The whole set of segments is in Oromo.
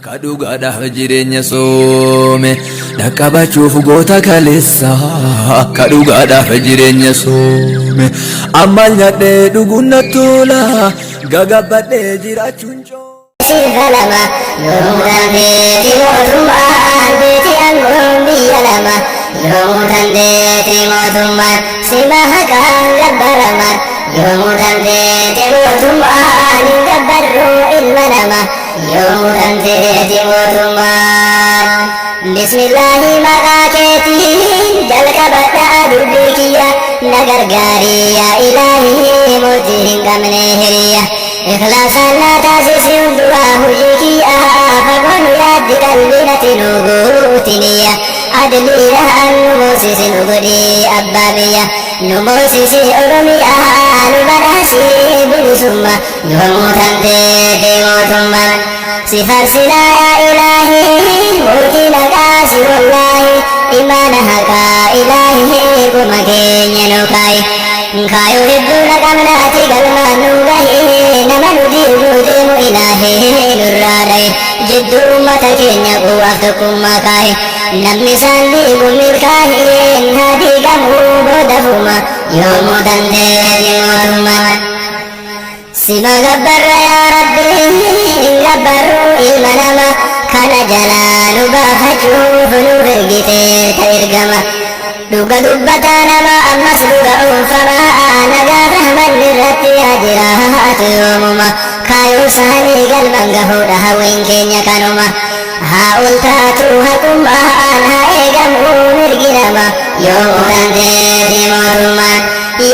Ka dhugaadhaaf jireenya soome dhaqqabachuuf goota kaleessa. Ka dhugaadhaaf jireenya soome ammal nyaadhee dhuguun na tola gagabbadhee jiraachuun coo. Sifa lama yoomuu dandeetti mootummaan beeti aangoon biyya lama yoomuu dandeetti mootummaan sima haqaan gabbaraman yoomuu dandeetti mootummaan hin gabbarru ilma nama yoomuu dandeetti mootummaan. Bismillaahi maqaa keetiin jalqabadhaa dubbii kiyya na gargaarii yaa ilaahii mootii hin qabne hiriya. Ikhlaasaan na taasisi hundumaa hojii kiyya fagoon yaaddi qalbii natti nu guutiniyya. Adliidhaan nu moosisi nu godhi abbaa biyya nu moosisi Oromiyaa nu badhaasi bilisummaa yoomuu tanteeti mootummaan. Si farsinaa yaa ilaahii mootii naqaa si wallaahi imaana haqaa ilaahii qoma keenya nu kaayi. Kaayoo hedduu naqamnaati galmaan nu gahi nama nu diiguu deemu ilaahii nurraa dhahe jidduu uummata keenya quwaaf tokkummaa kaahe namni isaan diigu milkaa'een haa diigamuu boodafuma yoomuu dandeetti mootummaan. Sima gabbarra yaa Rabbi hin gabbarru ilma nama kana jalaa nu baafachuuf nu ergitee ta ergama. Dhuga dubbataa nama ammas dhuga oonfamaa nagaa rahmanni irratti yaa jiraatu yoomuma kaayoo isaanii galman gahuudha hawwiin keenya kanuma. Haa ol taatu haqummaan haa eegamuu mirgi nama yoomuu dandeetti mootummaan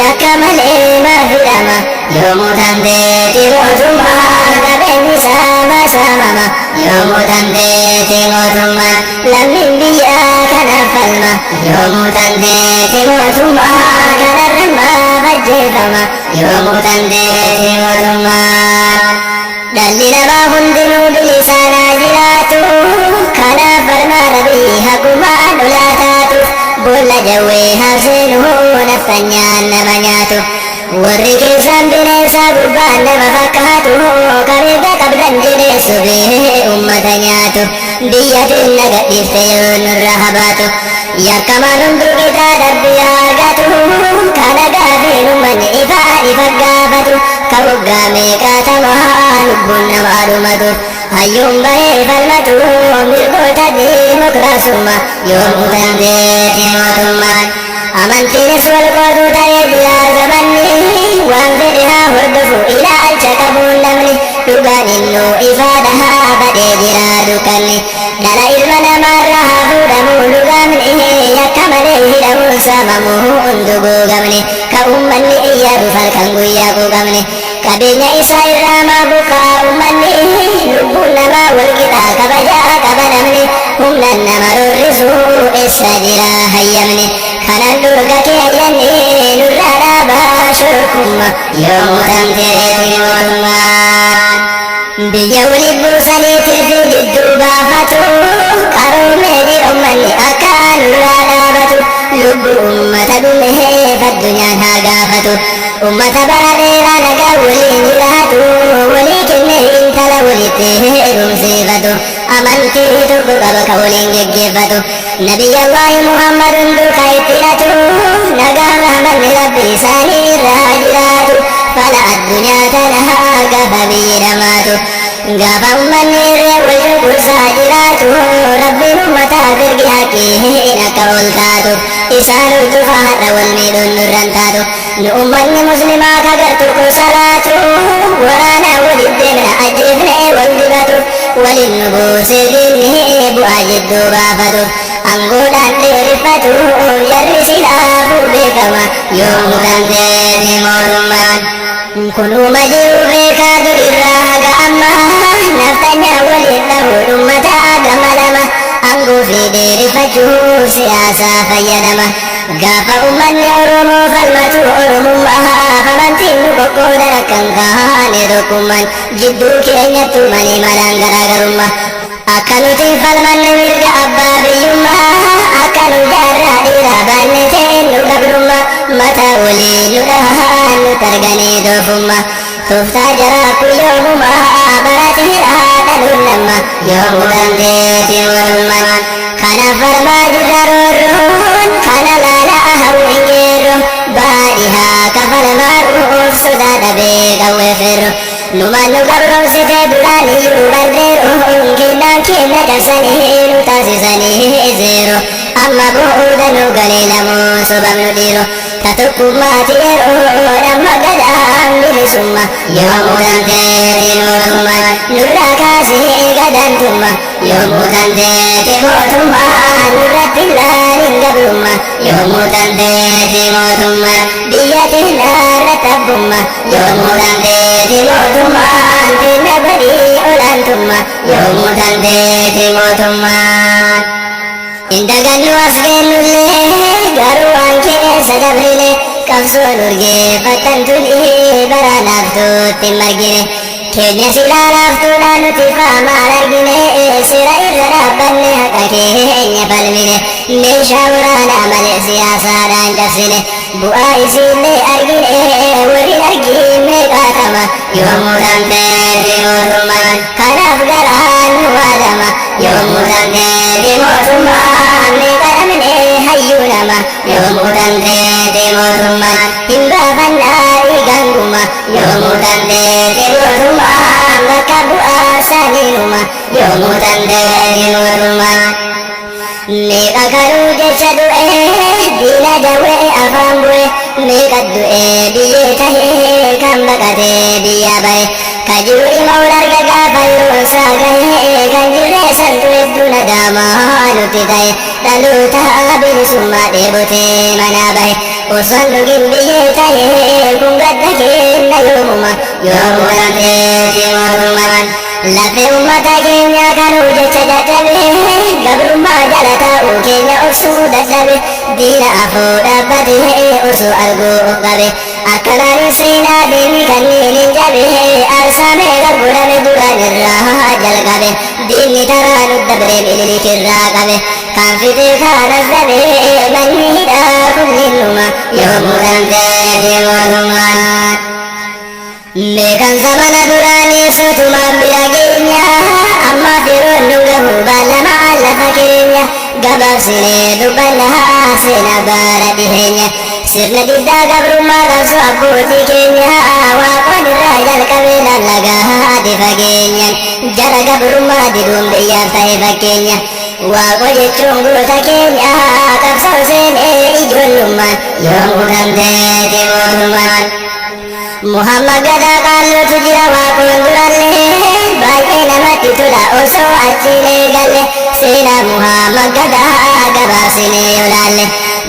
yakka malee maaf hidhama yoomuu dandeetti mootummaan qabeenyi saamaa saamama yoomuu dandeetti mootummaan lammiin biyyaa kanaaf falma yoomuu dandeetti mootummaan kanarra maaf ajjeefama yoomuu dandeetti mootummaan. Dhalli namaa hundinuu bilisaan haa jiraatu kanaaf falmaa rabbii haqumaan olaa taatu boolla jawwee haa seenuu naffanyaan nama nyaatu. Warri keessan bineensa gubbaan nama fakkaatu kamirga qabdan jedhee sobee uummata nyaatu biyya teenya gadhiifte yoo nurra habaatu yakkamaan hunduu qixa dhabbii haa argatu kana gaafiin uummanni ifaan ifa gaafatu ka waggaa meeqaatamaa lubbuun namaa dhumatu hayyuun bahee falmatu mirgoota diimokiraasummaa yoomuu dandeetti mootummaan. Amantiinis wal qooduu ta'ee jira zamanni waan fedhe haa hordofu ilaalcha qabuun namni dhugaan innuu ifaadha badee jira dukkanni dhala ilma namaarra haa fuudhamuu dhugaamni yakka malee hidhamuun saamamuu hundu guugamni ka uummanni iyyaa halkan guyyaa quuqamni qabeenya isaa irraa maa buqaa uummanni lubbuun namaa wal qixaa kabajaa qaba namni humna nama rorrisuu eessa jira hayyamni kanan durga keeyyanni nurraa dhaabaa shorkumma yoomuu dandeetti mootummaan. Biyya waliif buusanii tirfii jidduu baafatu qaroomee jira uummanni akka nurraa dhaabatu lubbuu uummata dhumeef addunyaan haa gaafatu uummata bara dheeraa nagaa waliin jiraatu walii kennee intala walitti heerumsiifatu amantii tokko qaba ka waliin geggeeffatu nabiyya Allaahi Muhammadun duukaa itti hidhatu nagaa rahmanni rabbi isaanii irraa jiraatu fala addunyaa tana gaafa biyyi dhamaatu gaafa uummanni irree wal cunqursaa jiraatu rabbiin uummataaf ergi haqiin akka ol taatu isaan hordofa har'a wal miidhuun nurran taatu nu uummanni muslimaa ka gartuu salaatu waraana walitti deemna ajjeefne wal dibatu waliin nu buusee diinni bu'aa jidduu baafatu angoodhaan dheereffatu jarri silaafuu beekama yoomuu dandeetti mootummaan. Kunuma jiru beekaa durirraa haga ammaa naftanyaa waliin dhahuun uummata gama lama aangoo fi dheerifachuuf siyaasaa fayyadama. Gaafa uummanni Oromoo falmatu Oromummaa amantiin nu qoqqoodan akkan kaane tokkummaan jidduu keenyatti uumanii malaan garaagarummaa. Akka nuti falmanne mirga abbaa biyyummaa akka nu jaarraa dhiiraa baanne teenyu gabrummaa mataa walii nu dhahaan nu targanii doofummaa. Tooftaa jaraa kun yoomumaa barateera dhaluun nama Yoomuu dandeetti mootummaan kanaaf barbaadu daroorroon kana laala hawwiin geerro baadhihaa kafalmaaruuf sodaa dhabee qawwee ferro numaan nu gabroomsite duraan iyyuu barreeroon kennaan kenna cabsanii nu taasisanii zeero amma booda nu galee lamuun sobamnu dhiiro ta tokkummaati yeroo amma gadaan bilisumma yoomuu dandeetti mootummaan nurraa kaasee gadantumma yoomuu dandeetti mootummaan nurratti laalin gabrumma yoomuu dandeetti mootummaan biyya teenyarra tabbumma yoomuu dandeetti mootummaan teenya badii olaantumma yoomuu dandeetti mootummaan. Indagannu as geennullee garuu waan keessa dabrine qabsoon urgeeffatan tuni bara laaftuutti hin margine keenya silaa laaftuudha nuti faamaan argine seera irra dhaabbanne haqa keenya falmine meeshaa waraanaa malee siyaasaadhaan cabsine bu'aa isiillee argine warri argin meeqaatama yoomuu dandeetti mootummaan kanaaf garaan nu waadama yoomuu dandeetti mootummaan meeqadhamne hayyuu nama yoomuu dandeetti mootummaan hin baafannaa dhiiganguma yoomuu dandeetti mootummaan bakka bu'aa saniinuma yoomuu dandeetti mootummaan. Meeqa garuu jecha du'e diina dawwee afaan bu'e meeqa du'e biyyee tahee kan baqatee biyya bahe ka jiru ima ol arga gaafa yeroon isaa gahe kan jirree santu hedduu nadaamaa nutti ta'e dhaloota bilisummaa dheebotee manaa bahe osoo dhugin biyyee tahee kun gadda kenna yoomuma yoomuu dandeetti mootummaan lafee uummata keenyaa kanuu jecha dadhabe gabrummaa jala taa'uu keenya obsuu dadhabe diina afoo dhaabbatee osoo arguu of qabe akkanaan seenaa deemi kanneen hin jabe aarsaa meeqa godhame duraan irraa jalqabe diinni taraa nu dabree mililik irraa qabe kan fixee kaanas dhabe manni hidhaa kunneenuma yoomuu dandeetti mootummaan. Meeqan zamana duraanii suutumaan bira keenya ammaaf yeroon nu gahu baalamaa lafa keenya gabaabsinee dubbannaa seenaa bara dhiheenya sirna diddaa gabrummaa qabsoo abbootii keenya waaqoon irraa jalqabee lallagaa adi fageenyan jara gabrummaa diduun biyyaaf ta'e fakkeenya waaqoo jechuun goota keenya qabsoo seenee ijoollummaan yoomuu dandeetti mootummaan. Muhammad gadaa qaalluutu jira waaqoon durallee baay'ee namatti tola osoo achiilee galle seenaa Muhammad gadaa gabaabsinee olaalle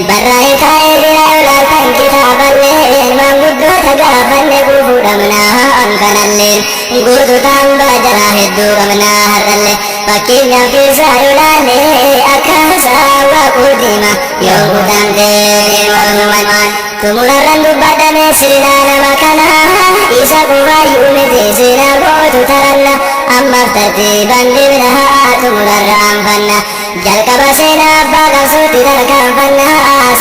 barraa'ee taa'ee jira olaaltan kitaaballee maanguddoota gaafanne kuufuu dhabnaa kanalleen guutuuta hambaa jaraa hedduu qabnaa har'alle fakkeenyaaf keessaa olaalle akkaasaa waaquu diima yoomuu dandeetti mootummaan tumurarran dubbadhame sirnaa nama kana isa qofaayyuu miti seenaa gootu taranna ammaaf tartiiban deemna tumurarra anfanna jalqaba seenaa abbaa qabsootti tarkaanfanna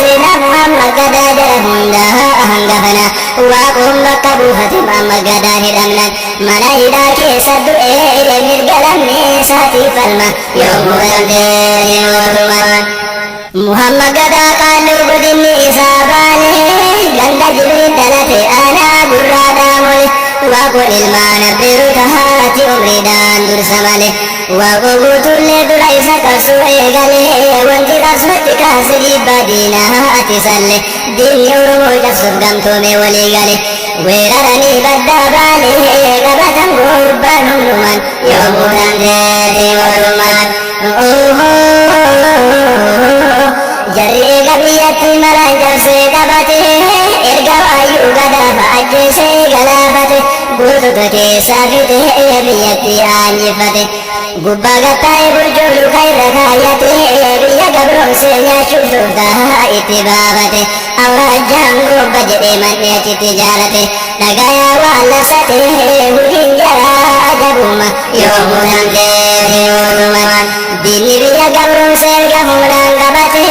seenaa Muhammad gadaa jara hundaa hangafana waaqoon bakka buufate Muhammad gadaa hidhamnan mana hidhaa keessa du'ee mirga lammii isaatii falma yoomuu dandeetti mootummaan. Muhammad gadaa qaalluu godinni isaa baale ganda jibriin dhalate aanaa gurraadhaa mole waaqoon ilmaan abbeeru tahaati umriidhaan dursa male waaqoo guutuullee dura isa qabsoo eegale wanti qabsootti kaase dhiibbaa diinaa salle diinni Oromoo cabsuuf gamtoome walii gale weeraranii baddaa baale qabatan gurbaan humnumaan yoomuu dandeetti mootummaan. Jarri eega biyyatti maraan cabsee qabate erga waayyuu gadaafa ajjeesee galaafate guututa keessaa fixee biyyatti aanjifate gubbaa gattaa'ee burjoo luka irra kaayyate biyya gabroomsee nyaachuuf tooftaa itti baafate awraajjaan gobba jedhee manni achitti jaalate dhagayaa waan labsate hujiin jaraa ajabuma yoomuu dandeetti mootummaan diinni biyya gabroomsee erga humnaan qabate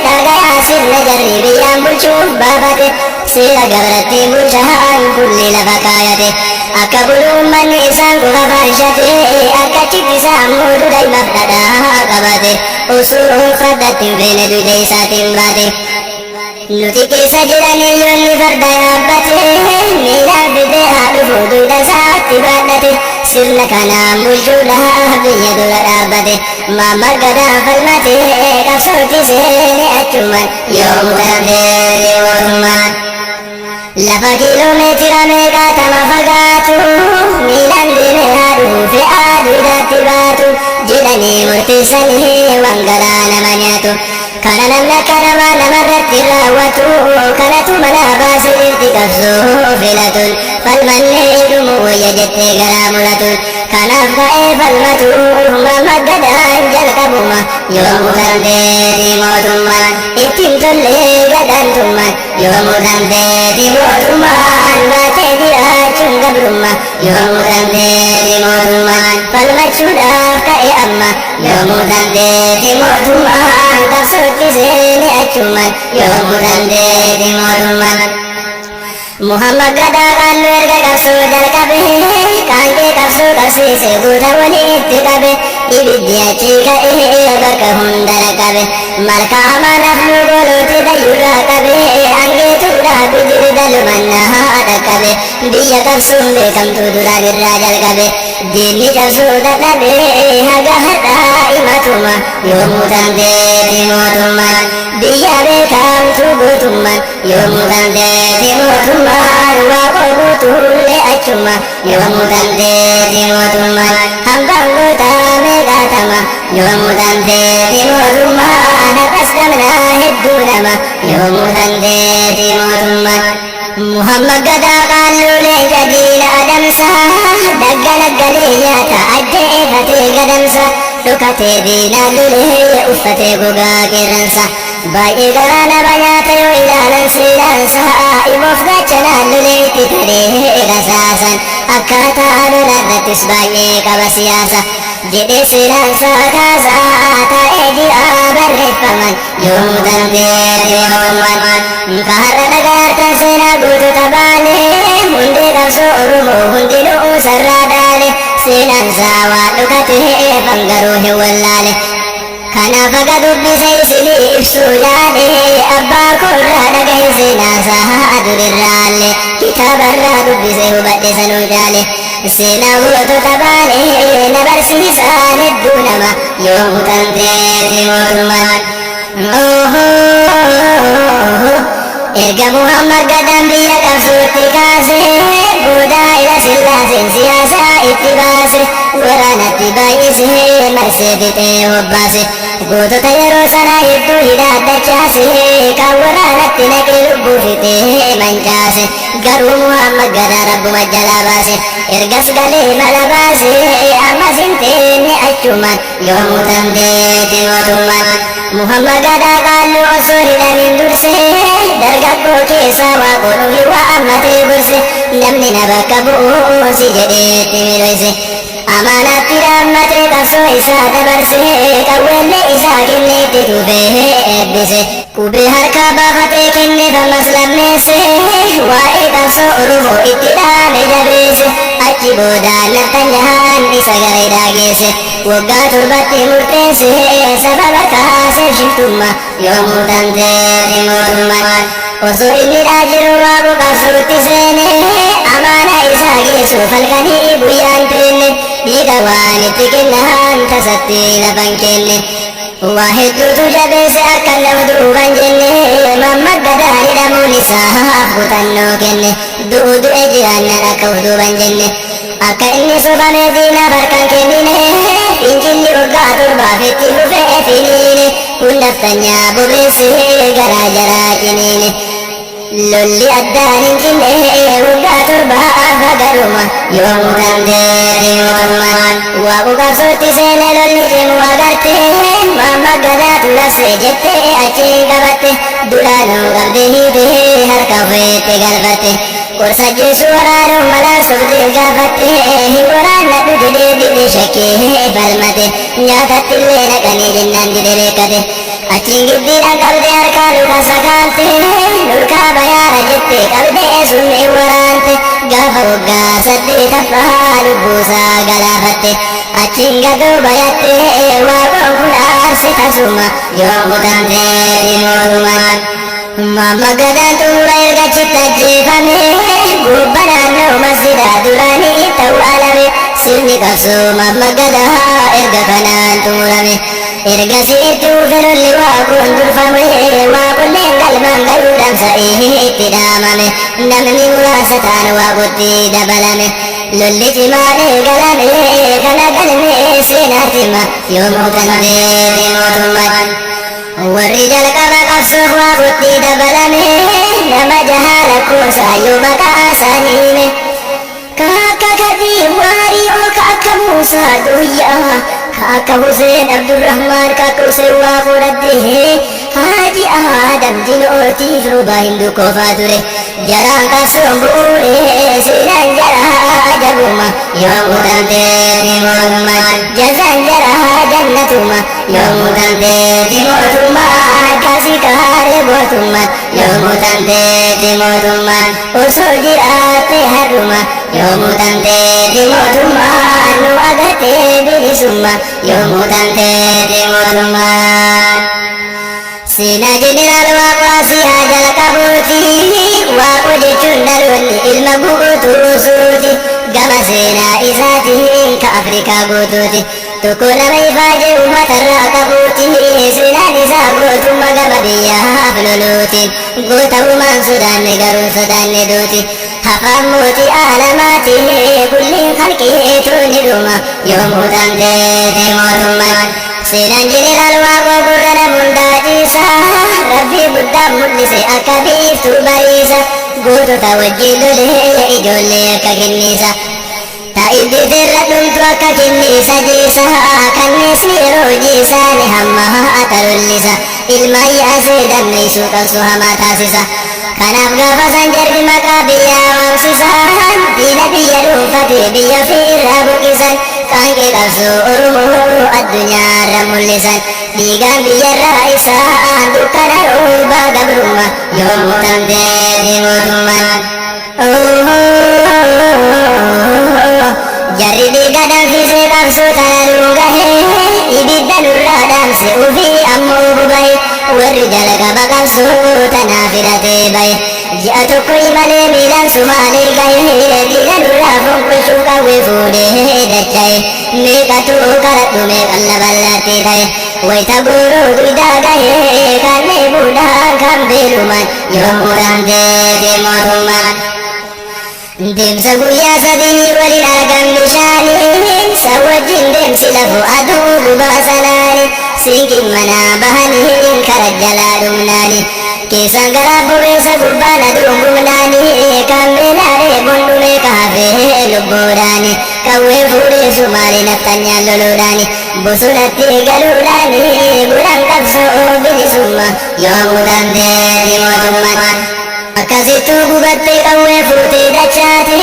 dhagayaa sirna jarri biyyaan bulchuuf baafate seera gabratti bulchaan kulli lafa kaayate akka bulu ummanni isaan qofa faarshate akka achitti isaan Osoo fardatti hin feene dugda isaatiin baate. Nuti keessa jiran yoonni farda yaabbate, miilaan fidee haa dhufu dugda isaatti baadhate. Sirna kanaan bulchuudhaaf biyya dura dhaabbate. Muhammad Gadaan falmate qabsootti seene achumaan. Yoomuu dandeete mootummaan. Lafa kiiloomeetira meeqaatama fagaatu, miilaan deemee haa dhufu fe'aa dugdatti baatu jedhanii murteessanii waan garaa nama nyaatu. Kana namni akka namaa namarratti raawwatu, kanatu mana baasee jirti qabsoo filatuun. Falmannee dhumu wayya jettee garaa muratuun. Kanaaf ka'ee falmatu Muhammad Gadaan jalqabuma. Yoomuu dandeeti mootummaan ittiin tollee gadaantummaan. Yoomuu dandeeti mootummaan baatee jiraachuun gabrummaa. Yoomuu dandeeti mootummaan falmachuudhaaf ka'e amma. Yoomuu dandeeti mootummaan qabsootti seene achumaan. Yoomuu dandeeti mootummaan. Muhammad Gadaa qaalluu erga qabsoo jalqabe, qaanqee qabsoo qabsiise guuta walitti qabe. Ibiddi achii ka'ee bakka hunda dhaqqabe. Malkaa hamaan hafnuu goolooti dayyurraa qabe, angeetuudhaa bijiri dalumannaa dhaqqabe. Biyya qabsoon beekamtuu duraan irraa jalqabe. Diinni cabsuu dadhabe haga har'aa himatuma. Yoomuu dandeeti mootummaan biyya beekamtuu gootummaan. Yoomuu dandeeti mootummaan Waaqoo guutuullee achuma. Yoomuu dandeeti mootummaan hambaan gootaa meeqaatama. Yoomuu dandeeti mootummaan har'as dhabnaa hedduu nama. Yoomuu dandeeti mootummaan. Muhammad Gadaa qaalluu leenca diina adamsa, daggala galee nyaata ajjeefatee gadamsa. Dhokatee diinaa lolee uffatee gogaa qeerransa. Baay'ee garaa nama nyaata yoo ilaalan seenaansa. Imoof gaachanaan lolee itti taree rasaasan. Akkaataa lolaarrattis baay'ee qaba siyaasa. Jedhee seenaansa kaasaa taa'ee jira barreeffaman. Yoomuu dandeeti mootummaan. Ka har'a dhagaartan seenaa gootota baale, hundee qabsoo Oromoo hundinuu sarraa dhaale. Seenaansaa waan dhokatee fangaruu hin wallaale. Kanaaf aga dubbisa isinii ibsuu yaale, abbaa koorraa dhagahe seenaasaa durirraalle. Kitaabarraa dubbise hubadhe sanuu jaale. Seenaa gootota baale na barsiisaan hedduu nama. Yoomuu dandeeti mootummaan. Erga Muhammad Gadaan biyya qabsootti kaase, booda ila Sillaaseen siyaasaa itti baase. Waraanatti baay'isee marsee fixee hobbaase. Gootota yeroo sanaa hedduu hidhaaddachaase, kan waraanatti naqee lubbuu fixee mancaase. Garuu Muhammad Gadaa rabbuma jalaa baase. Ergas galee mala baase ammas hin teenne achumaan. Yoomuu dandeeti mootummaan. Muhammad Gadaa qaalluu osoo hidhamiin durse, dargaggoo keessaa Waaqoo dhufi waa ammatee gorse. Namni na bakka bu'uu si jedheetti miloyse. Amaanaatti dhaammatee qabsoo isaa dabarse, qawweellee isaa kenneetti tufee eebbise. Qubee harkaa baafatee kenneef ammas lammeesse, waa'ee qabsoo Oromoo itti dhaame jabeesse. Achi booda naftanyaan isa gara hidhaa geesse. Waggaa 7tti murteesse sababa kaaseef shiftummaa. Yoomuu dandeeti mootummaan. Osoo inni jiru Waaqoo qabsootti seene, amaana isaa geessuuf halkanii guyyaan teenne. Dhiiga waan itti kennan tasatti lafan kenne. Waa hedduutu jabeesse akka nama duuban jenne. Muhammad Gadaa hidhamuun isaa kutannoo kenne. Du'u du'e jiraannaan akka duuban jenne. Akka inni sobamee diinaaf harkaan kennine. Fincilli waggaa 7f itti fufee finiine. Kun naftanyaa bobeesse garaa jaraa ciniine. Lolli addaan hin cinne waggaa 7f hagaruma. Yoomuu dandeeti mootummaan. Waaqu qabsootti seene lolli cimu agarte. Muhammad Gadaatu labse jettee achiin qabatte. Duraanuu qabdee hiitee harka ofeetti galfatte. Gorsa jeesu waraanuu malaa sobdee gaafatte. Hin waraannadhu jedhee dide shakkee falmate. Nyaatatti illee naqanii jennaan dide beekkate. Achiin giddiidhaan qabdee harkaa luka sakaalte. Nurkaa bayaara jettee qabdee summii waraante. Gaafa waggaa 8ffaa lubbuusaa galaafatte. Achiin gadoo bayatte Waaqoon kun aarsee. araarse tasuma yoo mutamteeti mootummaan. Mamma gadaan xumura erga achitti ajjeefame, gubba naannoo masjidaa duraanii ta'u alame. Sirni qabsoo mamma gadaa erga kanaan xumurame. Ergasii itti fufe lolli Waaqoon durfame, Waaqolleen galmaan gayuu dhamsa'ee itti dhaamame. Namni muraasa ta'an Waaqotti dabalame. Lolli cimaan eegalame, kana galmee seenaatti hima yoo muuxanteeti mootummaan. Warri jalqaba qabsoof Waaqotti dabalame nama jaha lakkoofsa yoo maqaa isaanii hime. Ka akka Kadiir Waari'oo, ka akka Muusaa Dooyyaa, ka akka Huseen Abdurrahmaan, ka akka Huseen Waaqoo Raddee, Haaji Aadam Jilootiif Roobaa Hinduu koofaa ture. Jaraan qabsoon bu'uure, seenaan jaraa ajabuma yoo muuxanteeti mootummaan. Jazaan jaraa jannatuma yoo muuxanteeti mootummaan. Akkasii kaaree gootummaan yoo muuxanteeti mootummaan. Osoo jiraatte har'uma yoo muuxanteeti mootummaan. Nu agartee bilisummaa yoo muuxanteeti mootummaan. Seenaa Jeneraal Waaqoo Asiyaa jalqabuuti. Waaqoo jechuun dhaloonni ilma guutuu suuti. Gama seenaa isaatiin ka Afrikaa guutuuti. Tokko nama ifaajee uummatarraa qabuuti. Seenaan isaa gootummaa gama biyyaaf loluutiin. Goota uumaan sodaanne garuu sodaanne duuti. Hafaan mootii aalamaati, kulliin kalqiitu ni dhuma yoo muuxanteeti mootummaan. Seenaan Jeneraal Waaqoo gurra namuundaa ciisa. Rabbii guddaan mul'ise akka biiftuu bariisa. Gootota wajjin lolee ijoollee akka kenniisa. Taa'ibbi irra dhumtu akka kenniisa jiisa. Kanniisni yeroo jiisa ni hamma talollisa. Ilmaan yaasee dammeessuu qabsoo hamaa taasisa. Kanaaf gaafa san jarri maqaa biyyaa waamsisan. Diina biyya dhuunfate biyya ofii irraa buqqisan. Qaanqee qabsoo Oromoo addunyaarra mul'isan. Dhiigaan biyyarraa isaan dukkana roobaa gabrummaa yoo muuxanteeti mootummaan. Jarri dhiiga danfisee qabsoo tana nuu gahe, ibidda nurraa dhaamse ofii ammoo bubahe. Warri jalqaba qabsoo tanaa filatee bahe ji'a tokko imalee miilaan Sumaalee gahe. Diina nurraa fonqolchuu qawwee fuudhee dacha'e. Meeqatu karadhu, meeqan laballaatti ta'e. Wayita guuruu guddaa gahe kan dheebuudhaan kan beelumaan yoo muuxanteeti mootummaan. Deemsa guyyaa 3 waliin argam bishaanii, isa wajjin deemsi lafu aduu gubaa sanaani. Siinqiin manaa bahanii kara jalaa dhumnaani. Keessaan garaa bobeessa gubbaan aduun gubnaani. Kan beelaa dheebuun dhume kaafee lubbuudhaani. Qawwee fuudhee Sumaalee naftanyaan loluudhaani. Bosonatti galuudhaani godhan qabsoo bilisummaa yoo muuxanteeti mootummaan. Akkasittuu gubattee qawwee fuutee dachaate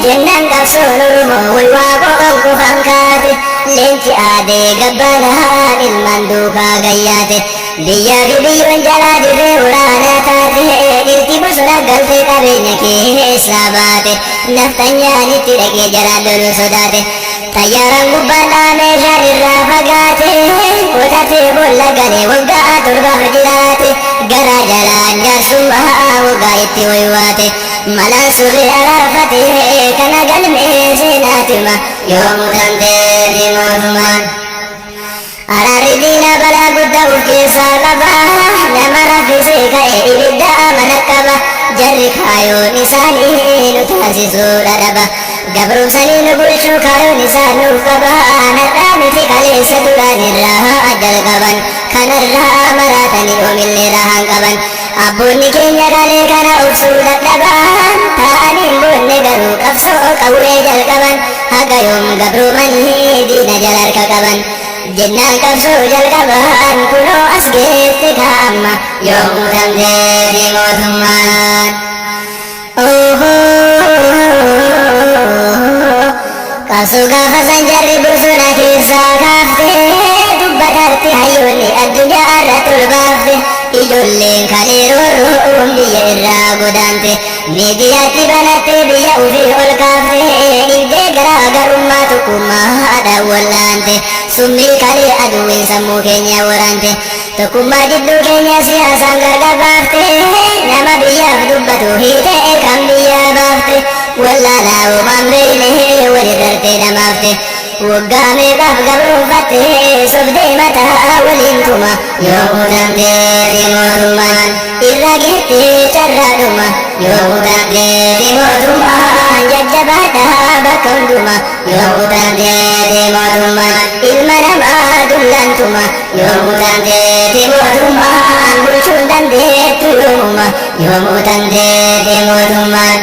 jennaan qabsoon Oromoo way Waaqoo qofaan kaate. Leenci aadee gabbaanaan ilmaan duukaa gayyaate. Biyyaa fi biyyoon jalaa dirree waraanaa taate. Dhiirti bosona galtee qabeenya keessaa baate. Naftanyaan itti dhaqee jalaan loluu sodaate. Xayyaaraan gubbaan dhahaa meeshaan irraa fagaate. Qotatee boolla galee waggaa 7f jiraate. Garaa jalaan jaarsummaa waggaa itti waywaate. Malaan surree araarfate, kana galmee seenaatima yoo muuxanteeti mootummaan. Araarri diinaa balaa guddaa of keessaa qaba. Nama raffisee ka'e ibidda mana qaba. Jarri kaayoon isaanii nu taasisuu dhadhaba. Gabroomsanii nu bulchuu kaayoon isaan nuuf qaba. Har'aa miti, kaleessa duraan irraa jalqaban. Kanarraa maraatanii oomillee rahaan qaban. Abboonni keenya kalee kana obsuu dadhaban. Taa'anii hin boonne garuu qabsoo qawwee jalqaban. Haga yoom gabroomanii diina jala harka qaban. Jennaan qabsoo jalqaban, kunoo as geesse kaa'amma yoo muuxanteeti mootummaan. Qabsoo gaafa san jarri bosona keessaa kaafte dubbatarti hayyoonni addunyaa irratti ol baafte. Ijoolleen kalee roorroon biyya irraa godaante miidiyaatti banatte biyya ofii ol kaafte. Dhibdee garaa garummaa tokkummaadhaan wallaante. Summii kalee aduwwiin sammuu keenya waraante, tokkummaa jidduu keenya siyaasaan gargar baafte, nama biyyaaf dubbatu hiitee kan biyyaa baafte, wallaalaa homaan beeyne walirrartee dhamaafte. Waggaa meeqaaf gabroonfatte, sobdee mataa waliin tuma. Yoo mutamteeti mootummaan, irra geettee carraadhuma. Yoo mutamteeti mootummaan, jajjabaadhaa bakka hunduma. Yoo mutamteeti mootummaan, ilma namaa dullantuma. Yoo mutamteeti mootummaan, bulchuun dandeettu yoomuma. Yoo mutamteeti mootummaan.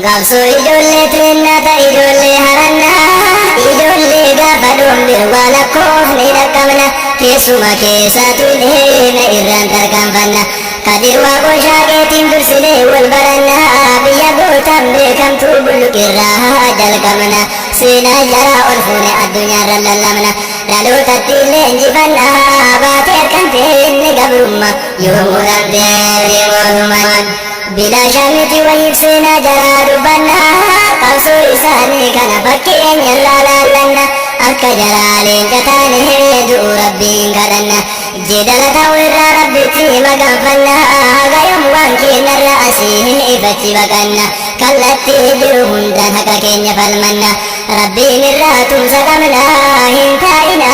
Qabsoo ijoollee teennata, ijoollee harannaa, ijoollee gaafa dhoomne waa lakkoofne dhaqqabna, keessuma keessaa tuineena irraan tarkaanfanna. Kadir Waaqoo shaaqeetiin dursinee wal baranna, biyya gootaan beekamtuu Bulluqirraa jalqabna, seenaa jaraa ol fuune addunyaarra lallabna, dhalootatti illee injifanna, baatee harkan teenne gabrumma. Yoo muramteeti mootummaan, bilaashaa miti wayiif seenaa jaraa dubbanna, qabsoo isaanii kana fakkeenyarraa laallanna, akka jaraa leenca taane du'u Rabbiin kadhanna, jedala ta'u irraa Rabbitti maganfanna, hagayom waan keenyarra asii ifachi baqanna, kallattii jiru hundaan haqa keenya falmanna, Rabbiin irraa tumsa qabna, hin taa'ina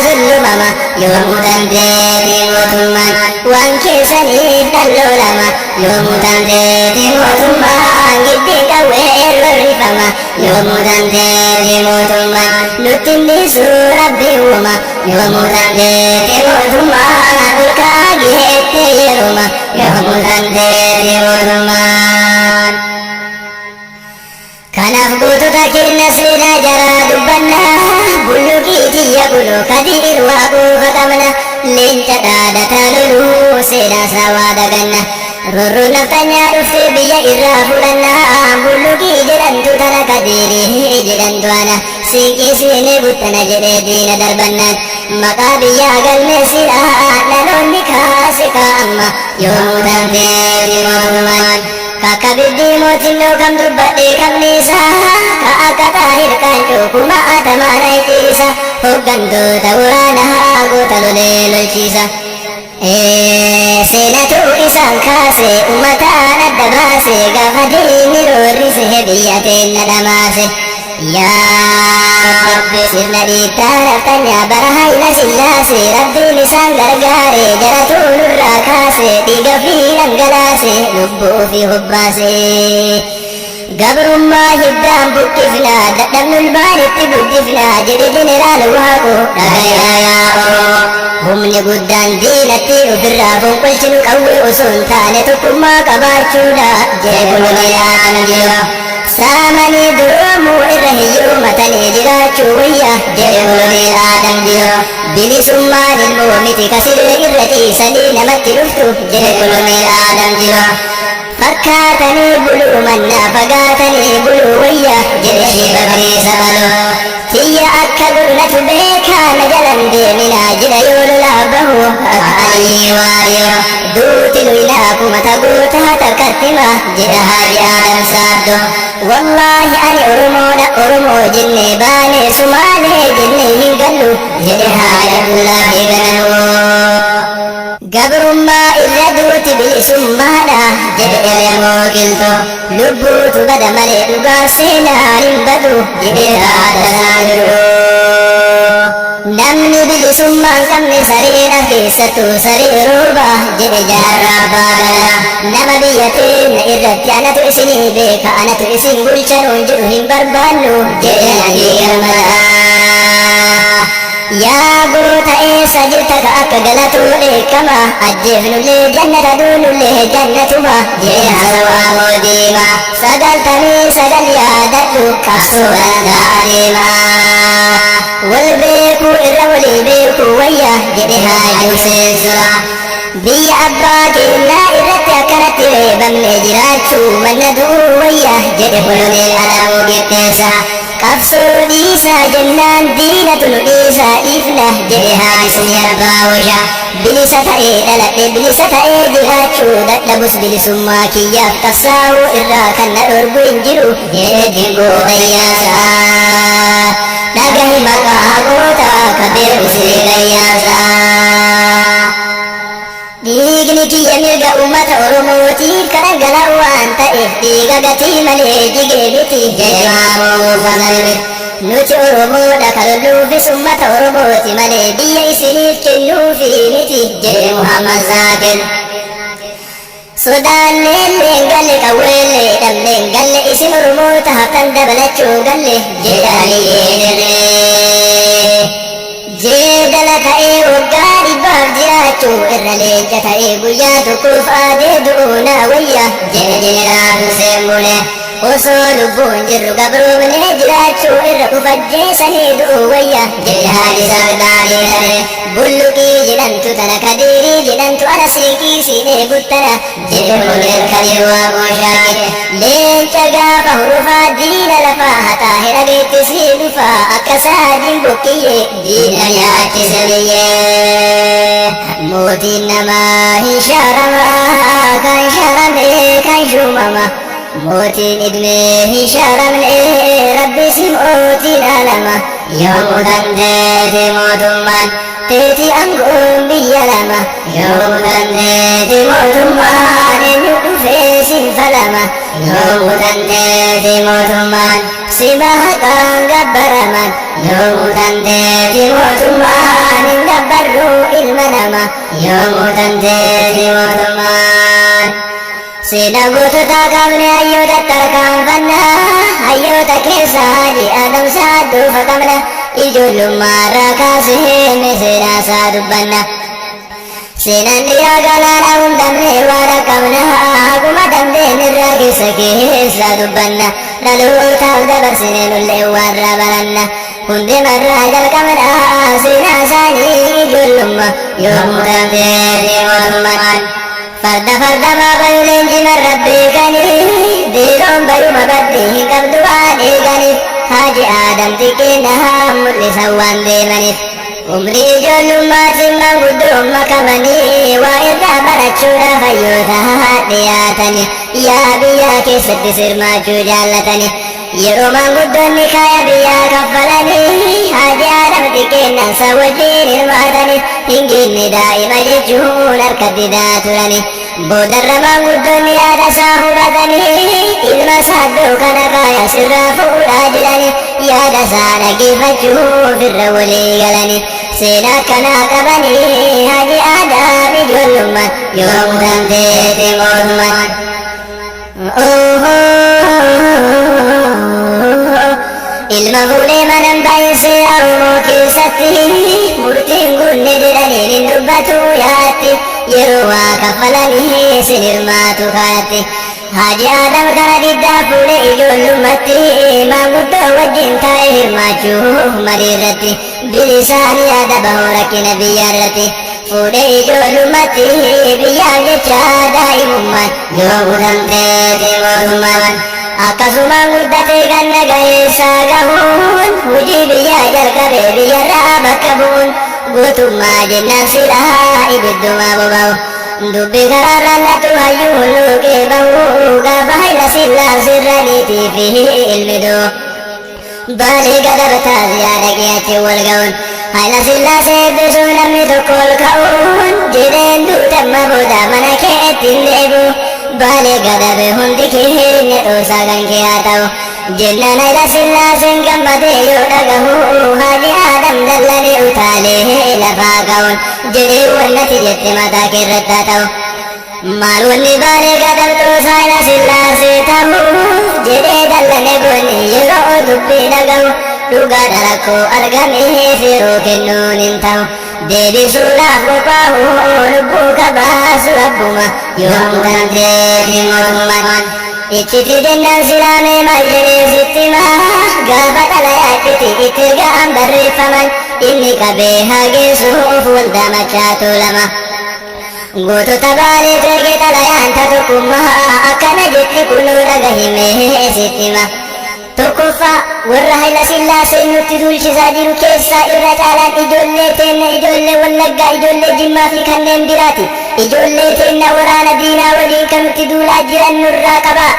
zullumama. Yoo mutamteeti mootummaan, waan keessaniif dhalloolama. Yoo mutamteeti mootummaan, giddiin qawwee rorrifama. Yoo mutamteeti mootummaan, nutti dhiisu Rabbiin uuma. Yoo mutamteeti mootummaan, olkaa geette yeruma. Yoo mutamteeti mootummaan. Kanaaf gootota keenya seenaa jaraa dubbanna, Bulluqii tiyya buloo Kadiir Waaqoo qabna, leenca dhaadataa loluu seenaa saawaa daganna. Rorroon naftanyaa dhuftee biyya irraa fudhanna, Bulluqii jedhamtu tana Kadiirii jedhamtu ana, siinqii siinii guttana jedhee diina darbannaan, maqaa biyyaa galmeessina dhaloonni kaase kaa'amma. Yoo mutamteeti mootummaan. Kakka biddii mootinnoo kam dubbadhee kamniisa, ka akka Xaahir Qaancoo kuma atamaan ayxiisa, hoggantoota waraanaa goota lolee lolchiisa. Seenatu isaan kaase, ummataan adda baase, gaafa diinni roorrise biyya teenna dhamaase. Yaa Rabbi, sirna dhiittaa naftanyaa bara Hayila Sillaase, Rabbiin isaan gargaare, jaratu nurraa kaase, dhiiga fi dhangalaase, lubbuu fi hobbaase. Gabrummaa hiddaan buqqifna, dadhabnu ilmaanitti guddifna, jedhe Jeneraal Waaqoo, dhagayaa yaa Oromoo. Humni guddaan diinatti ofirraa fonqolchinu qawwee osoo hin taane tokkummaa qabaachuudha, jedhe Koloneel Alamjiroo. Saamanii duroomuu irra hiyyuumatanii jiraachuu wayya, jedhe Koloneel Alamjiroo. Bilisummaan ilmoo miti kasiree irra ciisanii namatti dhuftu, jedhe Koloneel Alamjiroo. Fakkaatanii buluu mannaa fagaatanii buluu wayya, jedhe Shiiba Bariisa Baloo. Tiyya akka gurnatu beekaa, na jalan deeminaa jira yoo lolaa bahu akka Alii Waariyoo. Duuti luynaa kumata gootaa takkattima, jedha Haaji Aadam Saaddo. Wallaahi ani Oromoodha, Oromoo jennee baane, Sumaalee jennee hin gallu, jedhe Haaji Abdullaahi Gananoo. Gabrummaa irra duuti bilisummaadha, jedhe Elemoo Qilxoo. Lubbuutu bada malee dhugaa seenaan hin badu, jedhe Taaddasaa Birruu. Namni bilisummaa hin qabne sareedha, keessattuu saree rooba, jedhe Jaarraa Abbaa Gadaa. Nama biyya teenya irratti anatu isinii beeka, anatu isin bulcha nuun jedhu hin barbaannu, jedhe Nadhii Gammadaa. Yaa goota, eessa jirta ka akka galatuu dheekkama, ajjeefnullee jannata, duunullee jannatuma, jedhe Haasawaa Moodiima. 99 yaadadhu, qabsoodhaan adeema. Wal beekuu irra walii beekuu wayya, jedhe Haaji Huseen Sura. Biyya abbaa keenyaa irratti akkanatti reebamne jiraachuu manna du'uu wayya, jedhe Koloneel Alamuu Qixxeessa. Qabsoo dhiisaa jennaan diinatu nu dhiisaa dhiifna, jedhe Haayisni Abbaa Washaa. Bilisa ta'ee dhaladhe, bilisa ta'ee jiraachuu dadhabus, bilisummaa kiyyaaf qabsaa'uu irraa kan na dhorgu hin jiru, jedhe Dinquu Fayyaasaa. Dhagahi maqaa gootaa ka beeku si gayyaasa. Dhiigni kiyya mirga uummata Oromootiif kan dhangala'u waan ta'eef dhiiga gatii malee jigee miti jedhe Maamoo Fazal. Nuti Oromoodha kan lolluufis uummata Oromooti malee biyya isiniif kennuufi miti jedhe Muhammad Zaakir. Sodaanneellee hin galle qawweellee dhabne hin galle isin Oromoota haftan dabalachuu galle jedhe Aliyyii Dirree. Jeedala ta'ee waggaa dhibbaaf jiraachuu irra leenca ta'ee guyyaa tokkoof aadee du'uu naa wayya jedhe Jeneraal Huseen Bulee. Osoo lubbuun jirru gabroomnee jiraachuu irra uf ajjeesanii du'uu wayya jedhe Haaji Sardaar Taree. Bulluqii jedhamtu tana Kadiirii jedhamtu ana siiqii siinee guttana jedhe Koloneel Kadiir Waaqoo Shaakee. Leenca gaafa hurufaa diina lafaa haxaahe dhageetti sii dhufaa akka saajiin bokkiyyee diina nyaachise biyyee. Mootiin namaa hin shaarama kan shaarame kan shuumama. Mootiin idmee hin shaaramne Rabbis mootiin alama. Yoomuu dandeete mootummaan teeti aangoon biyya lama. Yoomuu dandeete mootummaan eenyu dhufee sin falama. Yoomuu dandeete mootummaan sima haqaan gabbaraman. Yoomuu dandeete mootummaan hin gabbarru ilma nama. Yoomuu dandeete mootummaan. Seenaa gootota qabne hayyoota tarkaanfanna. Hayyoota keessaa Haaji Adam Saadduufa qabna. Ijoollummaarraa kaasee seenaa isaa dubbanna. Seenaan dhiiraa galaana hundamne waan qabna. Haguma dandeenyerraa keessa keessa dubbanna. Dhalootaaf dabarsine nullee warra baranna. Hundumarraa jalqabna seenaa isaanii ijoollummaa. Yoomuu dandeete mootummaan. Farda farda maabayu leenjiman rabbeekanii biiroon bayuma baddi hin qabdu waan eeganiif Haaji Aadam xiqqeenna mul'isan waan deemaniif. Umrii ijoollummaatti maanguddoon makamanii waa irraa barachuudhaaf hayyoota dhiyaatanii yaa biyyaa keessatti sirmaachuu jaallatanii. Yeroo maanguddoonni kaaya biyyaa kaffalanii Haaji Aadam xiqqeennaan isa wajjin hirmaatanii hin geenye daa'ima jechuun harka didaa turanii. Boodarra maanguddoonni yaada isaa hubatanii ilma saaddoo kana kaaya sirraa fuudhaa jedhanii yaada isaa dhaggeeffachuuf irra walii galanii. Seenaa akkanaa qabanii Haaji Aadam ijoollummaan yoomuu dandeete mootummaan. Ilma fuudhee manan baay'isee Oromoo keessatti murtiin gunne jedhaniin hin dubbatu yaatti yeroo waa kaffalanii sin hirmaatu kaayatti. Haaji Aadam kana diddaa fuudhee ijoollummaatti maanguddoo wajjin taa'ee hirmaachuu marii irratti bilisaan yaada bahuu rakkina biyya irratti fuudhee ijoollummaatti biyyaaf jecha daa'imummaan yoomuu dandeete mootummaan. Akkasumaan guddatee ganna ga'eessaa gahuun hojii biyyaa jalqabee biyyarraa bakka bu'uun gootummaa jennaan silaa ibidduma boba'u. Dubbi karaarraan lattu hayyuu hulluuqee bahu gaafa Hayila Sillaasee irra niitii fi ilmi du'u. Baalee gadabataa ziyaada qiyaachi wal ga'uun Hayila Sillaasee eebbisuu namni tokko ol ka'uun jedheen duutamma booda mana keetti hin deebi'u. Baalee gadabe hundi keenya dhoosaa kan kee haa ta'u. Jennaan Hayila Sillaaseen gammadee yoo dhagahu Haaji Aadam dallanee utaalee lafaa ka'uun jedhee wannati jette mataa kee irratti haa ta'u. Maal wanni baalee gadab dhoosaa Hayila Sillaasee ta'u jedhee dallane goonni yeroo dubbii dhagahu dhugaadha rakkoo argameef yeroo kennuun hin ta'u. Deebisuudhaaf qophaa'u lubbuu kabaasu rabbuma yoomuu dandeete mootummaan. Ittiti jennaan silaamee maal jedhee sitti himaa gaafa xalayaa ittiti itti ergaan barreeffaman inni qabee haa geessuuf waldaa machaatu lama. Gootota baalee erge xalayaan ta tokkummaa akkana jetti kunoo dhagahimee sitti hima. Tokkoffaa warra Hayila Sillaaseen nutti duulchisaa jiru keessaa irra caalaan ijoollee teenna ijoollee Wallaggaa ijoollee Jimmaa fi kanneen biraati. Ijoollee teenna waraana diinaa waliin kan nutti duulaa jiran nurraa qabaa.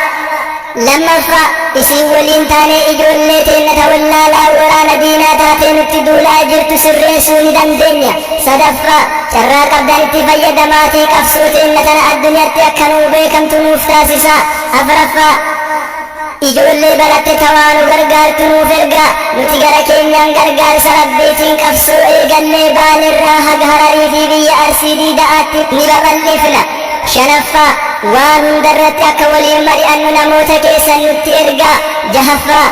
Lammaffaa, isin waliin taanee ijoollee teenna ta wallaalaa waraana diinaa taatee nutti duulaa jirtu sirreessuu ni dandeenya. Sadaffaa, carraa qabdanitti fayyadamaatii qabsoo teenna tana addunyaatti akka nuu beekamtu nuuf taasisaa. Afraffaa, ijoollee baratte tawaa nu gargaartu nuuf ergaa. Nuti gara keenyaan gargaarsa Rabbiitiin qabsoo eegallee Baalerraa haga Hararii fi biyya Arsii Diida'aatti ni babal'ifna. Shanaffaa, waan hundarratti akka waliin mari'annu namoota keessan nutti ergaa. Jahaffaa,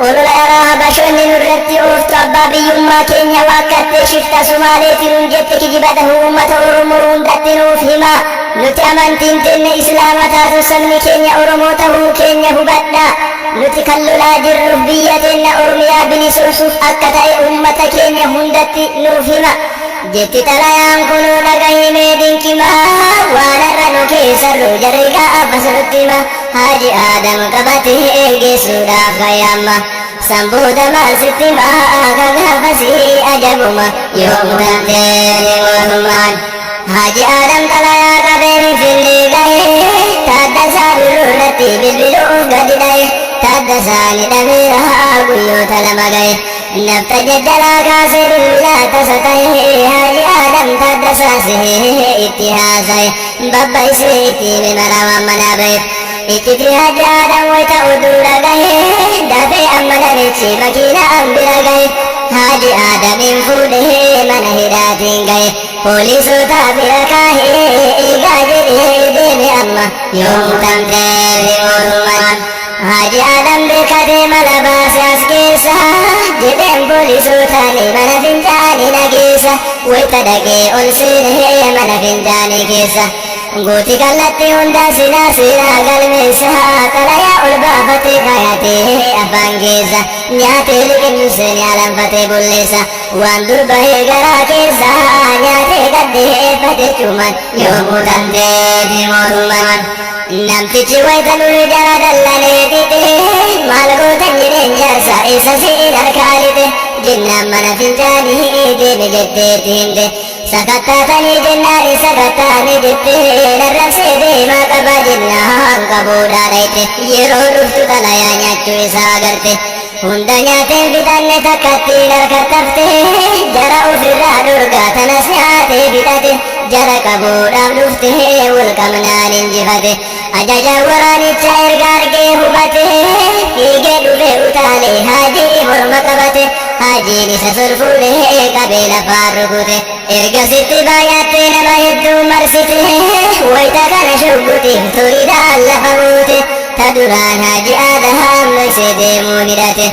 olola dharaa Habashoonni nurratti ooftu abbaa biyyummaa keenya waakkattee shifta Sumaaleeti nuun jette kijiba tahuu uummata Oromoo hundatti nuuf himaa. Nuti amantiin teenya Islaama taatu sabni keenya Oromoo tahuu keenya hubadhaa. Nuti kan lolaa jirruuf biyya teenya Oromiyaa bilisoomsuuf akka ta'e uummata keenya hundatti nuuf hima. Jetti xalayaan kunuu dhagahimee dinqimaa, waan har'a nu keessarru jarri gaafas nutti hima. Haaji Aadam qabatee geessuudhaaf kayyaamma. San booda maal sitti hima ka gaafasii ajabuma yoo mutamtee mootummaan. Haaji Aadam xalayaa qabee Finfinnee gahee, Taaddasaa Birruu irratti bilbiluuf gadi dha'e. Taaddasaan hidhameera guyyoota 2 gahe. Nafta jajjalaa kaasee bilbilaa tasa ta'e. Haaji Aadam Taaddasaa sehee itti haasa'e. Babba isee itti hime maraa waan manaa ba'eef. Icciti Haaji Aadam wayita oduu dhagahe, dafee amma namichi makiinaan bira gahe. Haaji Aadamiin fuudhee mana hidhaatiin gahe. Poolisoota bira kaahee eegaa jedhee deeme amma yoo mutamtee mootummaan. Haaji Aadam beekatee mala baase as keessa jedheen poolisootaan mana fincaanii dhageessa. Wayita dhaqee ol seenee mana fincaanii keessa. Gooti kallattii hundaa silaa silaa galmeessa, xalayaa ol baafatee kaayatee afaan keessa. Nyaatee liqimsee alanfatee bulleessa, waan dur bahee garaa keessa nyaatee gaddeeffate cuman yoo mutamteeti mootummaan. Namtichi wayita nurri jara dallanee xixe, maal gootan jedheen jaarsa isa siin harkaa lixe jennaan mana fincaanii deeme jetteetti himte. Sakattaatanii jennaan sakattaanii jettee, narrabsee deemaa qabaa jennaan qabuudhaa dhayte. Yeroo dhuftu xalayaa nyaachuu isaa agarte. Hunda nyaateen fixanne takkattiin harkattafte, jara ofirraa dhorgaa tanas nyaatee fixate. Jara qabuudhaaf dhufte wal qabnaan injifate. Ajaja waraanicha erga argee hubate, fiigee dhufee utaalee haajii morma qabate. Haajiin isa sol fuudhee qabee lafaan rukute. Ergasitti baay'attee nama hedduu marsite, wayita kana shugguxiif turidhaan lafa buute. Ta duraan Haaji Aadam dhoksee deemuun hidhate.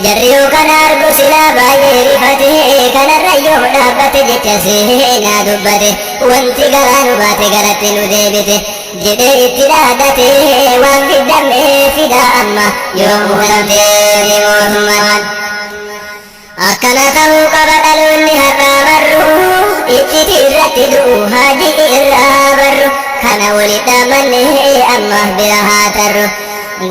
Jarri yoo kana argu silaa baay'ee rifate, kanarra yoo dhaabbate jecha seenaa dubbate. Wanti garaa nu baate garatti nu deebite jedhee itti dhaadate, waan fiddamee fidaa amma yoo mutamtee mootummaan. Akkana ta'uu qaba dhaloonni har'aa barru, icciti irratti du'u haajii irraa barru. Kana walitti dhaammanne amma bira haa tarru.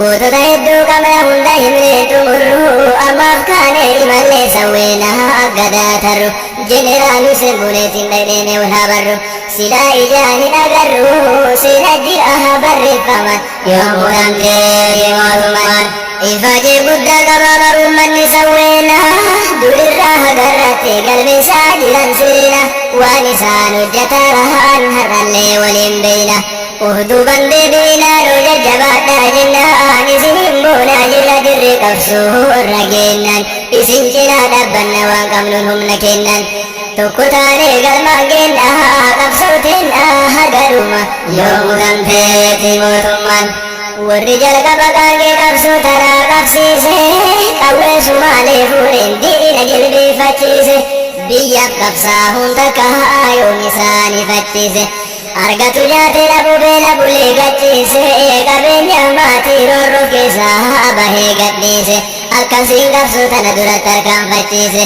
Gootota hedduu qabna hunda himnee xumurru, ammaaf kaane imallee sawweena gadaa tarru. Jeneraal Hussein Buneetiin dhaqnee wal haa barru, silaa ijaan hin agarru seena jira barreeffaman yoo mutamtee mootummaan. Ifaajee guddaa qaba barummanni sawweena, durirraa hagarratti galmeessaa jiran seena. Waan isaan hojjetan har'allee waliin beeyna. Uhduuban deebiinaa nu jajjabaadhaa jennaan, isinin boonaa jirra dirree qabsoo irra geennan. Isin cinaa dhaabbanna waan qabnuun humna kennan. Tokko taanee galmaan geenna qabsoo teenna hagaruma yoo mutamteeti mootummaan. Warri jalqaba qaangee qabsoo tanaa qabsiise, qawwee Sumaalee fuudheen diina jilbeeffachiise. Biyyaaf qabsaa'uun takka yoom isaan ifachiise. Argatu nyaatee dhabuu beela bulee gachiise, qabeenya maatii roorroo keessaa bahee gadhiise. Akkasiin qabsoo tana duratti tarkaanfachiise.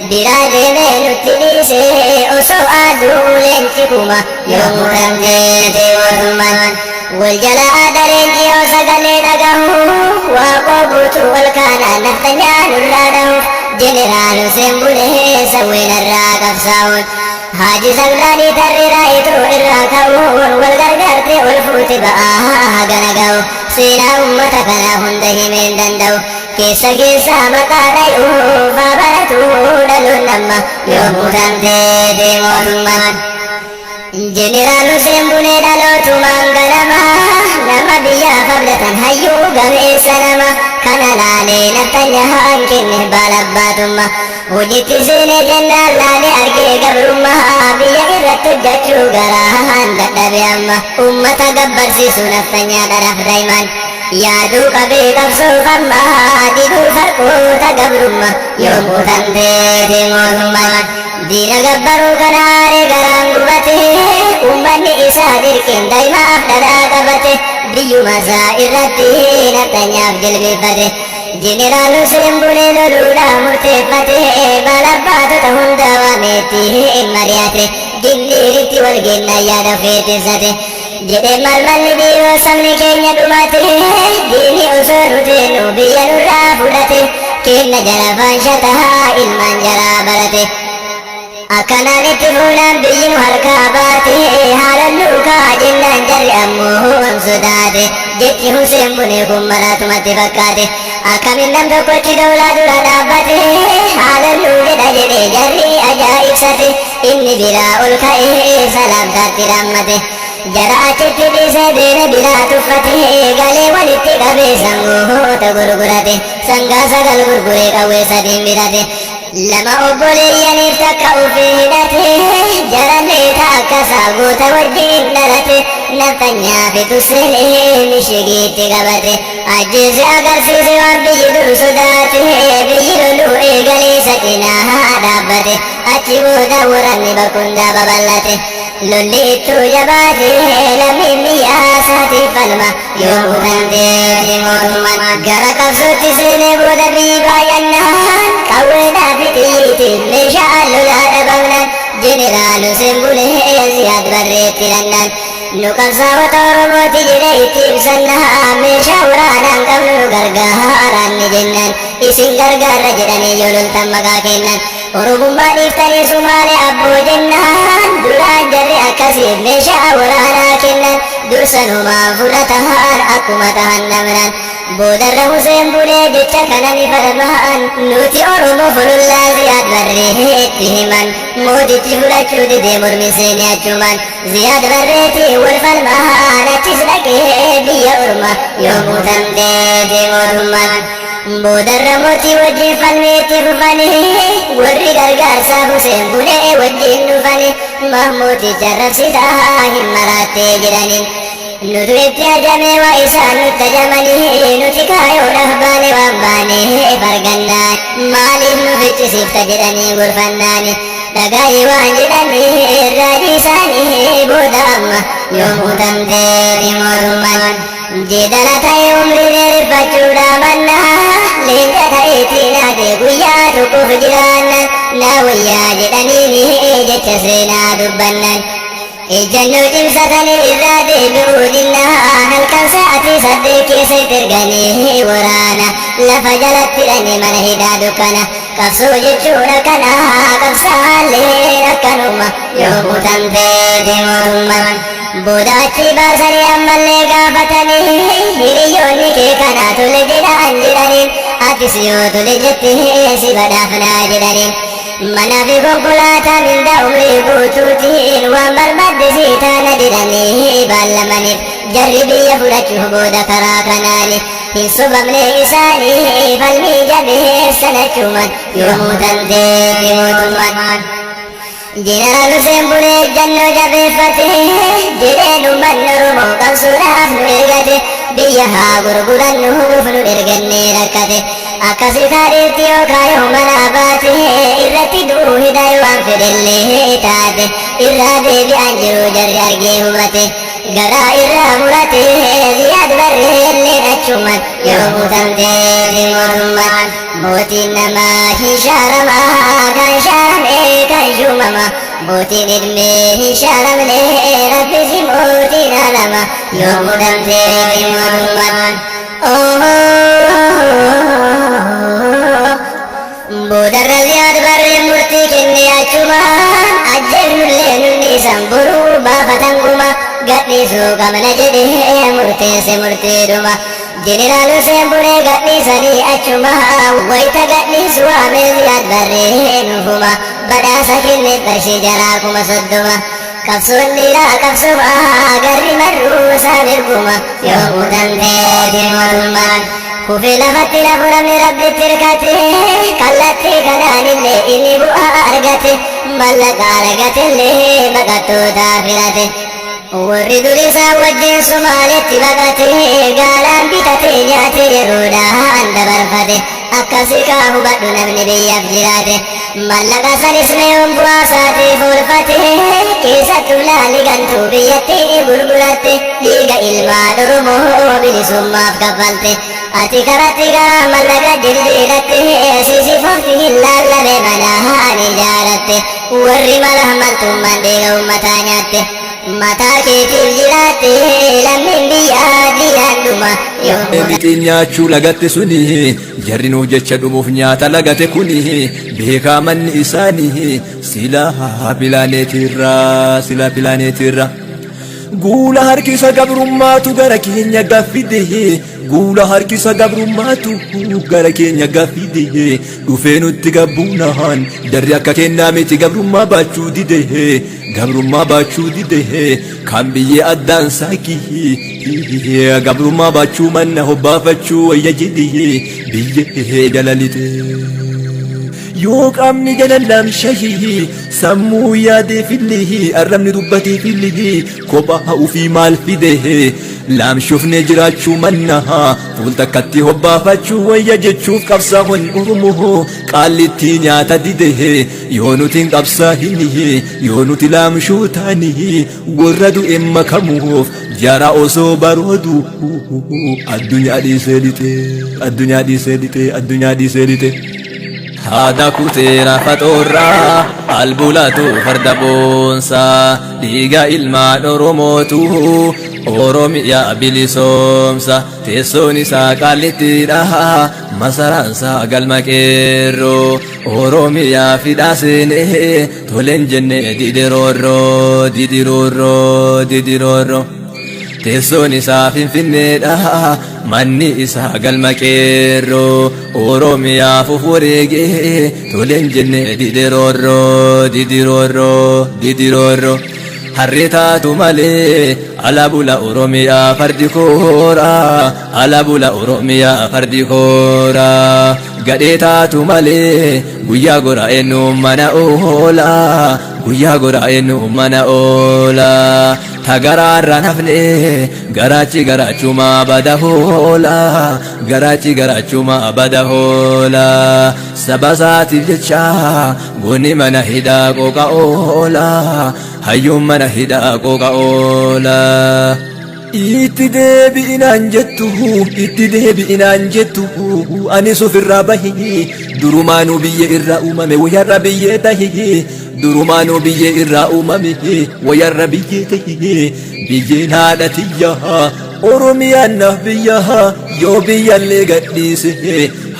Biraa deemee nutti dhiise osoo aduu leenci kuma yoo mutamteeti mootummaan. Wal jala aada leenci yoo sagalee dhagahu, waaqoo guutuu ol kaanaan naftanyaa nurraa dhahu. Jeneraal Hussein Bulee sawweenarraa qabsaa'uun. Haaji Saglaanii tarreeraa ituu irraa ka'uun wal gargaartee ol fuute ba'aa gana ga'u. Seenaa uummata kanaa hunda himeen danda'u. Keessa keessaa maqaa dhayuuf haa baratu dhaloon amma yoomuu tanteete mootummaan. Jeneraal Hussein Bunee dhalootumaan ganama, nama biyyaaf abdatan, hayyuu gameessa nama kana laalee naftanyahaan kenne baalabbaatummaa. Hojiitti seenee jennaan laalee argee gabrummaa, biyya irratti hojjechuu garaan dadhabe amma. Ummata gabbarsiisu naftanyaa dharaaf daa'iman yaaduu qabee qabsoof amma diduu farqoota gabrummaa yoomuu tanteete mootummaan. Diina gabbaruu kanaaree garaan gubate, ummanni isaa dirqeen daa'imaaf dhadhaa qabate, biyyuma isaa irratti naftanyaaf jilbeeffate. Jeneraal Hussein Bunee loluudhaan murteeffate, balabbaatota hunda waameetti mari'ate, Gindiiritti wal kennan yaada ofeettissate. Jedhe malmalli dhiiroo sabni keenya dhumate, diinni osoo nuti nu biyya nurraa fudhate, kenna jala faanshataa ilmaan jaraa barate. Akkanaan itti fuunaan biyyi nu harkaa baate, haala luukaa jennaan jarri ammoo waan sodaate. Jechi Hussein Bunee kun maraatumatti fakkaate. Akkamiin nam tokkochi dawlaa dura dhaabbate haala luu jedha jedhee jarri ajaa'ibsate. Inni biraa ol ka'ee salaamtaatti rammate. Jara achitti dhiisee deeme biraa tuffate, galee walitti qabee sangoota gurgurate. Sangaa 9 gurguree qawwee sadiin bitate. Lama obboleeyyaniif, takka ofii hidhate. Jaranneeta akkasaa goota wajjin dhalate. Naftanyaa fitu seenee mishigiitti qabate. Ajjeese agarsiise waan biyyi dur sodaate. Biyyi loluu eegalee isa cinaa dhaabbate. Achi booda waraanni bakka babal'ate. Lolli ittuu jabaate, lammiin biyyaa isaatiif falma yoomuu dandeeti mootummaan. Gara qabsootti seenee booda biyyi baay'annaan, qawweedhaa fi xiyyiitiin meeshaa lolaa dhabamnaan, Jeneraal Hussein Bunee Ziyaad Barreetti dhannaan. Nu qabsaa'ota Oromooti jedhee itti ibsannaa, meeshaa waraanaan qabnu nu gargaaraan ni jennaan. Isin gargaarra jedhanii yoo loltan maqaa kennan. Oromummaa dhiiftanii Sumaalee abboo jennaan, duraan jarri akkasiif meeshaa waraanaa kennan. Dursanumaan fudhataan akkuma tahan namnaan. Boodarra Hussein Bunee jecha kana ni falmaan, nuti Oromoo fulullaa Ziyaad Barreetti himan. Mootichi fudhachuu didee mormi seenee achumaan Ziyaad Barreetti wal falmaan, achis dhaqee biyya orma yoomuu dandeete mootummaan. Boodarra mootii wajjin falmeetti fufanii, warri gargaarsaa Hussein Bunee wajjin dhufanii, mahmooticha rabsitaa hin maraattee jedhaniin. Nutu itti ajamee waa isaan nutti ajamanii, nuti kaayoodhaaf baane waan baane fargannaan, maaliif nu ficcisiifta jedhanii gorfannaani. Dhagaa'ii waan jedhanii raajii isaanii booda amma yoomuu dandeeti mootummaan. Jeedala ta'e umrii dheereffachuudha mannaa, leenca ta'eetiin hafe guyyaa tokkoof jiraannan na wayyaa jedhanii jecha seenaa dubbannaan. Ejjannoo cimsatanii irraa deebi'uu dinnaan, halkan sa'aatii 8 keessa itti erganii waraana, lafa jalatti hidhanii mana hidhaa dukkana. Qabsoo jechuun akkana, qabsaallee akkanuma yoomuu tanteeti mootummaan. Booda achi baasanii ammallee gaafatanii, hiriyoonni kee kanaa tole jedhaan jedhaniin, atis yoo tole jette si badhaafnaa jedhaniin. Mana fi konkolaataa mindaa umrii guutuutiin waan barbaadde si taana jedhanii baallamaniif. Jarri biyya fudhachuuf booda karaa kanaani hin sobamne isaanii, falmii jabeessan achumaan yoomuu dandeetti mootummaan. Jeneraal Hussein Bunee ejjannoo jabeeffate jedheen, uummanni Oromoo qabsuudhaaf nu ergate, biyya haa gurgurannuuf nu ergannee rakkate. Akkasi taadheetti yookaan yoo manaa baate irratti du'uu hidhaa waan fedhellee taate, irraa deebi'aan jiru jarri argee hubate, garaa irraa murate Ziyaad Barreellee achumaan yoomuu dandeetti mootummaan. Mootiin namaa hin shaaramaa, kan shaaramee kan shuumama, mootiin ilmee hin shaaramne, rabbisi mootiin alama yoomuu dandeetti mootummaan. Boodarra Ziyaad Barreen murtii kenne achumaan, ajjeefnullee. Gadhiisan boruu baafatan guma. Gadhiisuu qabna jedhee murteesse murteedhuma. Jeneraal Hussein Buree gadhiisanii achuma. Wayita gadhiisu waamee Ziyaad Barree nufuma. Badhaasa kenne qarshii jaraa 30,000. Qabsoon dhiiraa qabsoma garri marruu isaa mirguma. Yoo quutamteeti mootummaan kufee lafatti lafu namni rabbitti hirkate. Kallattii kanaanillee inni bu'aa argate. Mallaqa argatellee baqattootaaf hirate. Warri dur isaan wajjin Somaaletti baqate gaalaan bitate nyaate yeroodhaan dabarfate. Akkasi kaa hubadhu namni biyyaaf jiraate. Mallaqa sanis meeyoon bu'aa isaatiif oolfate. Keessattuu laali gantuu biyyatti gurguratte. Dhiiga ilmaan Oromoo bilisummaaf kaffalte. Ati karatti garaa mallaqa jirjiiratte. Siisifofti hin laallame manaan ijaaratte. Warri mala maltummaan dhiiga uummataa nyaatte. Mataa keetiif jiraatte lammiin biyyaa diinaan dhuma. Yoo Mixiin nyaachuu lagatte suni jarri nuuf jecha dhumuuf nyaata lagate kuni beekaa manni isaanii silaa pilaaneetiirraa silaa pilaaneetiirraa. Guula harkisa gabrummaatu gara keenya gaffide, guula harkisa gabrummaatu gara keenya gaffide. Dhufee nutti gabbuunaan jarri akka kennaa miti, gabrummaa baachuu dide, gabrummaa baachuu dide. Kan biyyee addaan saaki gabrummaa baachuu manna hobbaafachuu wayya jedhe biyyee jala lixe. Yoo qaamni jala lamshahii sammuu yaadeefillee arrabni dubbateefillee kophaa ofii maal fide? Laamshufnee jiraachuu manna fuul takkatti hobbaafachuu wayya jechuuf qabsaa'onni Oromoo qaallitti nyaata dide. Yoo nuti hin qabsaa'ini, yoo nuti laamshuu taani, warra du'e makamuuf jara osoo baroodu addunyaa dhiisee lixe, addunyaa dhiisee lixe, addunyaa dhiisee lixe. Haada kuteera faxoorraa albulatu farda boonsaa, dhiiga ilmaan Oromootu Oromiyaa bilisoomsa. Teessoon isaa qaallittiidha, masaraansaa galma qeerroo. Oromiyaa fidhaa seenee toleen jenne didiroorroo, didiroorroo, didiroorroo. Teessoon isaa Finfinneedha, manni isaa galma qeerroo. Oromiyaaf of wareegee toleen jenne didiroorroo, didiroorroo, didiroorroo. Harree taatu malee ala bula Oromiyaa fardi koora, ala bula Oromiyaa fardi koora. Gadhee taatu malee guyyaa gora eenyu mana oola, guyyaa gora eenyu mana oola. Tagaraarra nafne garaachi garaachuma bada hoola, garaachi garaachuma bada hoola. Saba isaatiif jecha goonni mana hidhaa qooqa oola, hayyuun mana hidhaa qooqa oola. Itti deebi'inaan jettu, itti deebi'inaan jettu, anis ofirraa bahi. Durumaanuu biyya irraa uumame wayarra biyyee tahi, durumaanuu biyya irraa uumame wayarra biyyee tahi. Biyyeen haadha tiyya Oromiyaan naaf biyya, yoo biyyallee gadhiise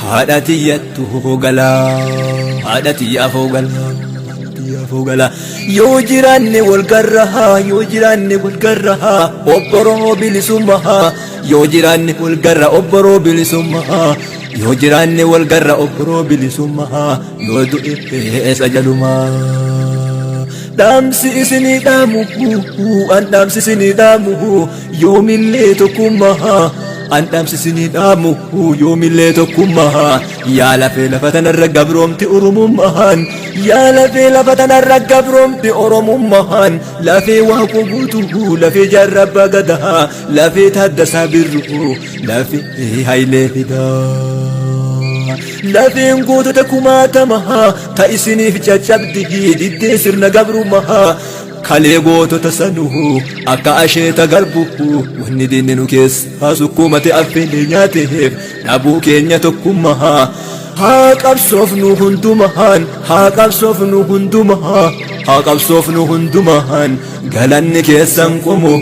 haadha tiyyattu gala, haadha tiyyaafoo gala, tiyyaafoo gala. Yoo jiraanne wal garra, yoo jiraanne wal garra obboroo bilisummaa, yoo jiraanne wal garra obboroo bilisummaa, yoo jiraanne wal garra obboroo bilisummaa, yoo du'e eessa jalumaa. Dhaamsi isinii dhaamu, an dhaamsi isinii dhaamu yoomillee tokkummaa, an dhaamsi isinii dhaamu yoomillee tokkummaa. Yaa lafee lafa tanarra gabroomti Oromummaan, yaa lafee lafa tanarra gabroomti Oromummaan, lafee Waaqoo Guutuu, lafee Jaarraa Abbaa Gadaa, lafee Taaddasaa Birruu, lafee Hayilee Fidaa. Lafeen gootota kumaatama ta isiniif caccabdi diddee sirna gabrummaa. Kalee gootota sanuu akka asheeta garbu wanni diinni nu keessaa sukkuumate affeelee nyaateef dhabuu keenya tokkummaa. Haa qabsoofnu hundumaan, haa qabsoofnu hundumaa, haa qabsoofnu hundumaan. Galanni keessan qomoo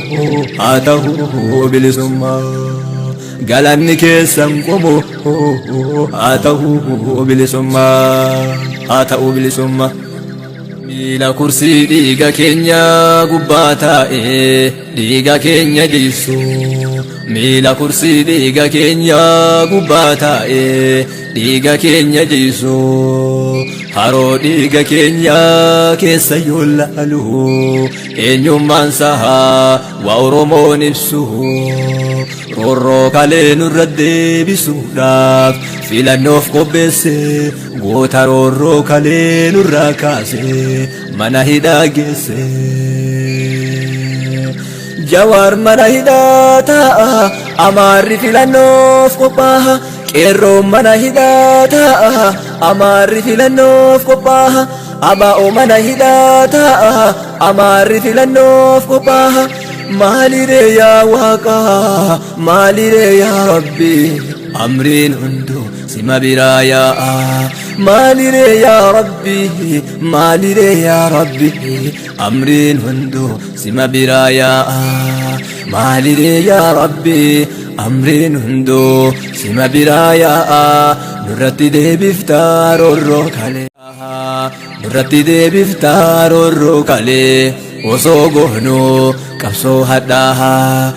haa ta'u bilisummaa, galanni keessan qomoo haa ta'u bilisummaa, haa ta'u bilisummaa. Miila kursii dhiiga keenya gubbaa taa'ee dhiiga keenya jiisu. Miila kursii dhiiga keenya gubbaa taa'ee dhiiga keenya jiisu. Haroo dhiiga keenya keessa yoo laalu eenyummaan isaa waa Oromoon ibsu. Roorroo kalee nurra deebisuudhaaf filannoof qopheesse, goota roorroo kalee nurraa kaase mana hidhaa geesse. Jawaar mana hidhaa taa'a, Amaarri filannoof qophaa'a. Qeerroon mana hidhaa taa'a, Amaarri filannoof qophaa'a. Abaa'oo mana hidhaa taa'a, Amaarri filannoof qophaa'a. Maaliree yaa Waaqaa, maaliree yaa Rabbi, amriin hunduu sima biraa yaa'a. Maaliree yaa Rabbi, maaliree yaa Rabbi, amriin hunduu sima biraa yaa'a. Maaliree yaa Rabbi, amriin hunduu sima biraa yaa'a. Nurratti deebiftaa roorroo kalee, nurratti deebiftaa roorroo kalee osoo goonuu qabsoo hadhaa.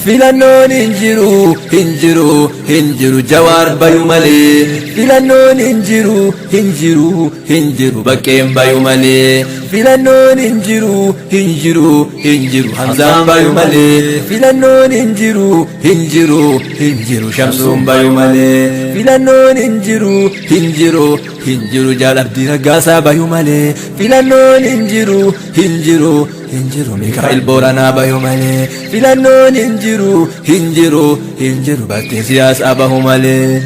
Filannoon hin jiru, hin jiru, hin jiru, Jawaar bayu malee. Filannoon hin jiru, hin jiru, hin jiru, Baqqeen bayu malee. Filannoon hin jiru, hin jiru, hin jiru, Hamzaan bayu malee. Filannoon hin jiru, hin jiru, hin jiru, Shamsuun bayu malee. Filannoon hin jiru, hin jiru, hin jiru, Jaal Abdii Raggaasaa bayu malee. Filannoon hin jiru, hin jiru, hin jiru, Mikaa'el Booranaa bayu malee. Filannoon hin jiru, hin jiru, hin jiru, bakki siyaasaa bahu malee.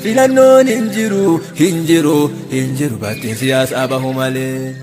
Filannoon hin jiru, hin jiru, hin jiru, bakki siyaasaa bahu malee.